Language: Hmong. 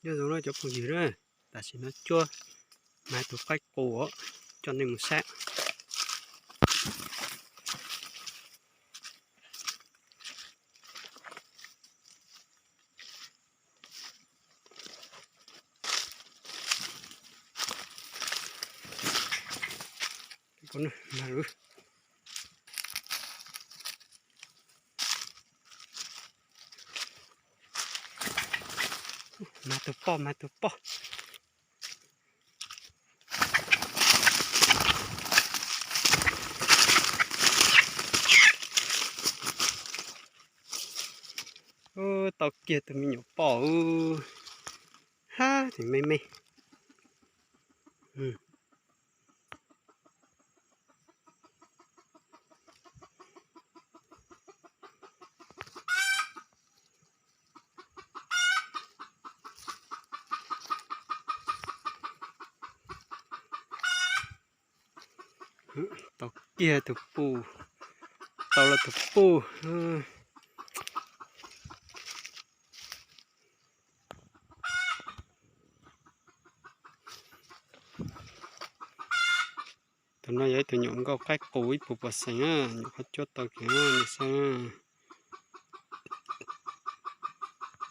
Nyob zoo no cov phooj ywg na, tam sim no cuab mas tus qaib qus coj nej mus saib. Mas tus poj, mas tus poj. Tau kiag tus me nyuam poj. Hab, tus me me. Tau kiag tus puj, tau los tus puj. Tus no yog ib tug nyuam nkauj qaib qus ib puas puas xees, nyuam qhuav cuab tau kiag no xwb.